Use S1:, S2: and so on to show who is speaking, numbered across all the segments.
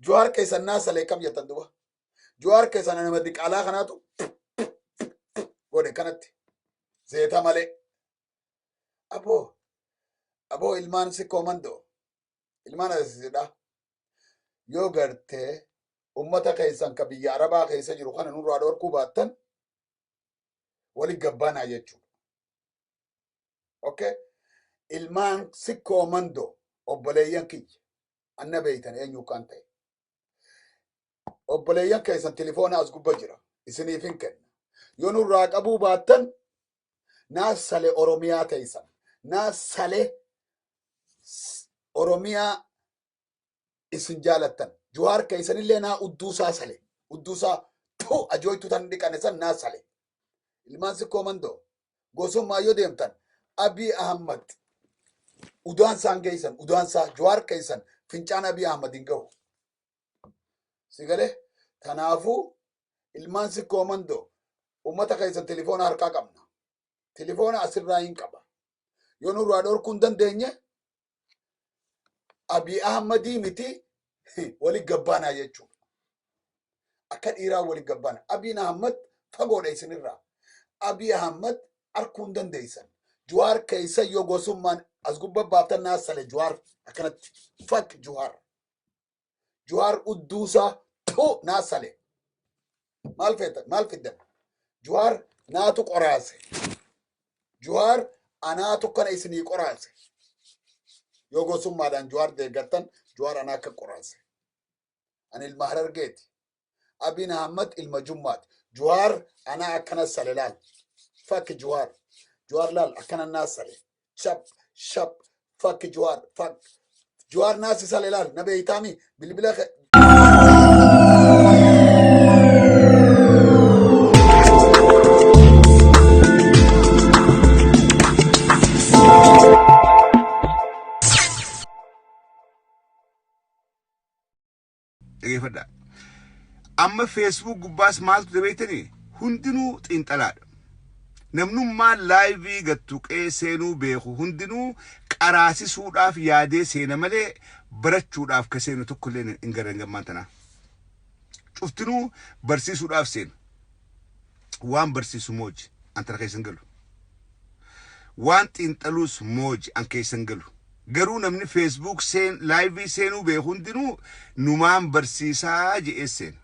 S1: Jawaar keessan naa salee kam jettan duba. Jawaar keessan nama diqaalaa kanaatu godhe kanatti. Zeeta malee. Aboo aboo ilmaan sikkoo mandoo ilmaan asisidha. Yoo gartee ummata keessan ka biyya Arabaa keessa jiru kana nurraa dhorkuu baattan wali gabbaanaa jechuudha. Okay? Ilmaan sikkoo mandoo obboleeyyan kiyya anna beeytan eenyu kan ta'e. Obboleeyyan keessan tilifoona as gubba jira isiniif hin kenna. Yoo nurraa qabuu baattan naasale Oromiyaa teessan naasale Oromiyaa isin jaalattan. Jawaar keessanillee naa udduusaa sale udduusaa tu ajooytu tan dhiqane san naa sale. Ilmaan sikkoo mandoo gosummaa yoo deemtan Abiy Ahmad udaan isaan geessan udaan isaa Jawaar keessan fincaan Abiy Ahmad hin gahu. Si galee tanaafuu ilmaan sikkoo mandoo ummata keessan tilifoona harkaa qabna. Tilifoona asirraa hin qaba. Yoo nurraa dhorkuu hin dandeenye Abiy Ahmadii miti wali gabbaanaa jechuudha. Akka dhiiraa wali gabbaana. Abiy Ahmad fagoodha isinirraa. Abiy Ahmad arkuu hin dandeessan. Jawaar keessa yoo gosummaan as gubbaa baaftan naasale Jawaar akkanatti fuck Jawaar. Jawaar udduusaa tu naasale. Maal feetan maal fiddan? Jawaar naatu qoraase. Jawaar anaatu kana isinii qoraase. Yoo gosummaadhaan Jawaar deeggartan Jawaar anaa akka qoraase. Ani ilma Harargeeti. Abiin Ahmad ilma Jummaati. Jawaar anaa akkana sale laal. Fuck Jawaar. Jawaar laal akkana naa sale. Shap shap fuck Jawaar fuck. Jawaar naasi sale laal na beeytaami bilbila
S2: Dhageeffadhaa. Amma Facebook gubbaas maaltu beektanii hundinuu xiinxalaadha. Namnummaan laayivii gad tuqee seenuu beeku hundinuu qaraasisuudhaaf yaadee seena malee barachuudhaaf ka seenu tokkollee hin garre hangammaan tanaa. Cuftinuu barsiisuudhaaf seena. Waan barsiisu mooji an tana keessa hin galu. Waan xiinxaluus mooji an keessa hin galu. Garuu namni Facebook seen laayivii seenuu beeku hundinuu numaan barsiisaa je'ee seena.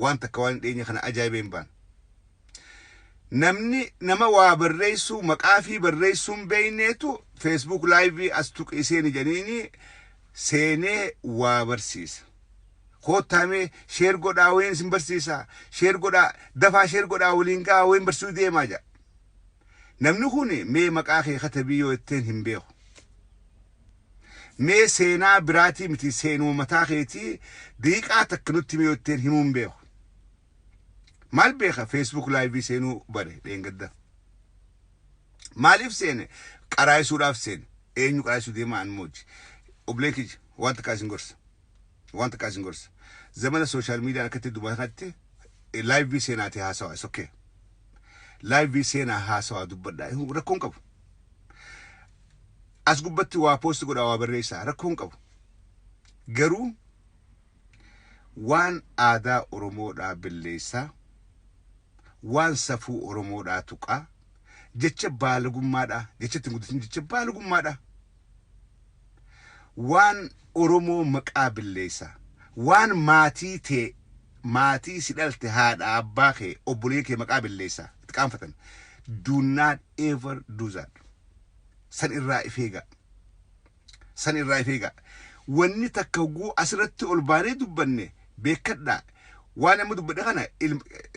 S2: Waan takka waan dhiyeenya kana ajaa'ibee hin baane. Namni nama waa barreessuu maqaa fi barreessuu hin beekneetu Facebook laayivii as tuqii seeni jedhaniini seenee waa barsiisa. Koottaa mee sheer godhaa wayiin isin barsiisa. Sheer godhaa dafaa sheer godhaa waliin gahaa wayiin barsiisuu deemaa jedha. Namni kun mee maqaa kee katabii yoo jetteen hin beeku. Mee seenaa biraatii miti seenuma mataa keetii daqiiqaa takka nutti himi yoo jetteen himuu hin beeku. Maal beeka Facebook live seenuu bare dheengadda. Maaliif seene? Qaraayisuudhaaf seene. Eenyu qaraayisuu deema an mooji. Obboleen kiyya waan takkaa isin gorsa. Waan takkaa isin gorsa. Zamana sooshaal miidiyaan akkatti dubbatan kanatti live seenaati haasawa is okay. Live seenaa haasawaa dubbadhaa rakkoon qabu. As gubbatti waa poosti godhaa waa barreessaa rakkoon qabu. Garuu waan aadaa Oromoodhaa belleessaa, waan safuu Oromoodhaa tuqaa, jecha baalagummaadhaa, jecha ittiin guddatin jecha baalagummaadhaa, waan Oromoo maqaa belleessaa, waan maatii tee maatii si dhalte haadha abbaa kee obbolee kee maqaa belleessaa itti qaanfatan. Do not ever do that. San irraa if eegaa. San irraa if eegaa. Wanni takka hogguu asirratti ol baanee dubbanne beekadhaa. Waan amma dubbadhe kana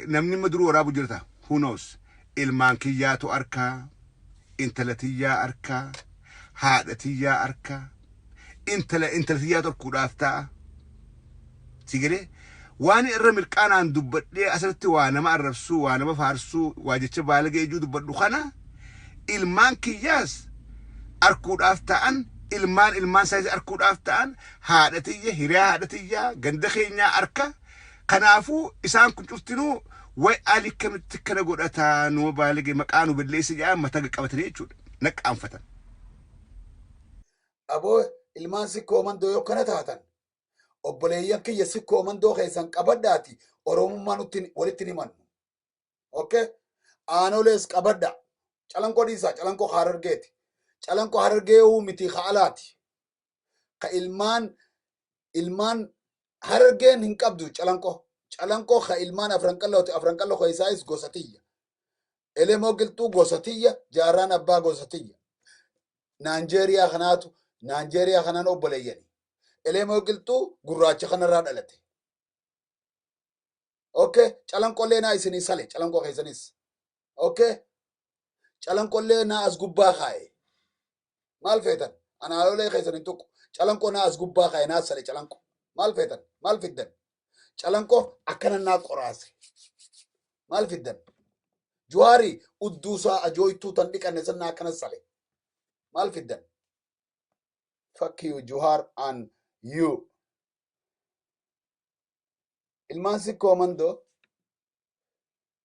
S2: namni amma duruu waraabu jirta. Who knows? Ilmaan kiyyaatu arkaa, intala tiyyaa arkaa, haadha tiyyaa arkaa, intala intala tiyyaatu arkuudhaaf ta'a. Si galee? Waan irra mirqaanaan dubbadhee asirratti waa nama arrabsuu, waa nama faarsuu, waa jecha baalagee ijuu dubbadhu kana ilmaan kiyyaas arkuudhaaf ta'an, ilmaan ilmaan isaaniis arkuudhaaf ta'an, haadha tiyya, hiriyaa haadha tiyyaa, ganda keenyaa arka. Kanaafuu isaan kun cuftinuu way ali kamitti kana godhataa numa baalagee maqaa nu balleessa jedhan mataa qaqqabatanii jechuudha. Naqqaanfatan.
S1: Aboo ilmaan sikkoo mandoo yoo kana taatan Obboleeyyan kiyya sikkoo mandoo keessan qabadhaati Oromummaa nutti walitti hin himannu. Okay? Aanolees qabadha. Calanqoo dhiisaa, calanqoo harargeeti. Calanqoo harargee miti ka alaati. Ka ilmaan ilmaan harargeen hin qabdu calanqoo. Calanqoo ka ilmaan afran qallooti afran qalloo keessaayis gosa tiyya. Elemoo qilxuu gosa tiyya, jaarraan abbaa gosa tiyya. Naanjeeriyaa kanaatu Naanjeeriyaa kanaan obboleeyyani. Elemoo qilxuu gurraacha kanarraa dhalate. Okay, calanqollee naa isinii sale calanqoo keessanis. Okay, calanqollee naa as gubbaa kaaye. Maal feetan? Anaayolee keessan hin tuqu. Calanqoo naa as gubbaa kaaye naa sale calanqoo. Maal feetan? Maal fiddan? Calanqoo akkana naa qoraase. Maal fiddan? Juwaari udduusaa ajooytuu tan dhiqanne san naa akkana sale. Maal fiddan? Fuck you Juhaar and you. Ilmaan sikkoo mandoo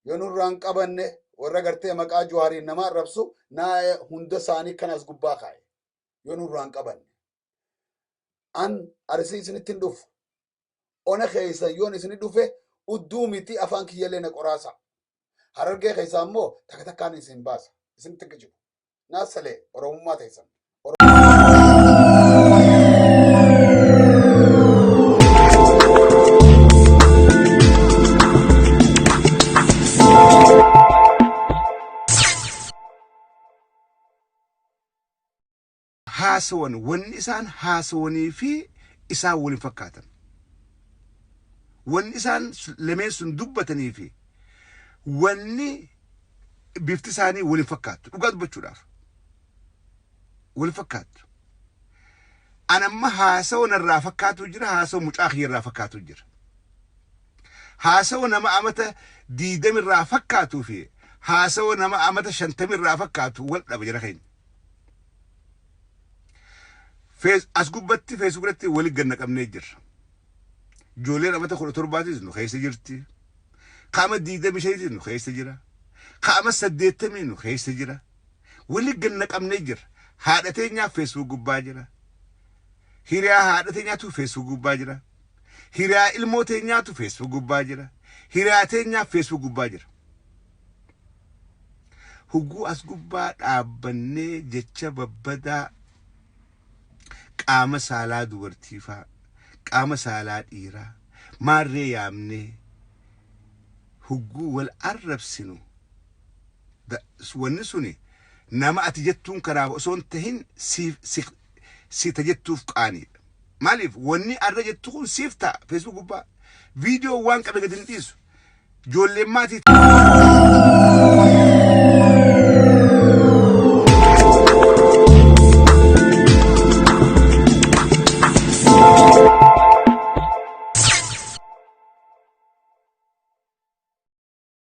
S1: yoo nurraan qabanne warra gartee maqaa Juhaariin nama arrabsu naa hunda isaanii kan as gubbaa kaa'e yoo nurraan qabanne. An arsii isinitti hin dhufu. Ona keessa yoon isini dhufe udduu miti afaan kiyyallee na qoraasa. Harargee keessa ammoo takka takkaan isin baasa. Isinitti hin kijibu. Naassalee Oromummaa teessan.
S2: Haasawan wanni isaan haasawanii fi isaan waliin fakkaatan. Wanni isaan lameen sun dubbatanii fi wanni bifti isaanii waliin fakkaattu. Dhugaa dubbachuudhaaf. Waliin fakkaattu. An amma haasawa narraa fakkaatu jira, haasawa mucaa kiyyarraa fakkaatu jira. Haasawa nama amata diidamirraa fakkaatuu fi haasawa nama amata shantamirraa fakkaatu wal dhaba jira keenya. As gubbatti feesbuuk irratti wali ganna qabnee jirra. Ijoolleen amata 17tis nu keessa jirti. Qaama 25tis nu keessa jira. Qaama 80 nu keessa jira. Wali ganna qabnee jirra. Haadha teenyaa feesbuuk gubbaa jira. Hiriyaa haadha teenyaatu feesbuuk gubbaa jira. Hiriyaa ilmoo teenyaatu feesbuuk gubbaa jira. Hiriyaa teenyaa feesbuuk gubbaa jira. Hugguu as gubbaa dhaabbannee jecha babbadaa qaama saalaa dubartii faa, qaama saalaa dhiiraa, maarree yaamnee hugguu wal arrabsinu wanni suni nama ati jettuun kanaaf osoo hin tahin siif si si ta jettuuf qaaniidha. Maaliif wanni arra jettu kun siif ta'a feesbuuk gubbaa viidiyoo waan qabe gadi hin dhiisu. Ijoolleen maatii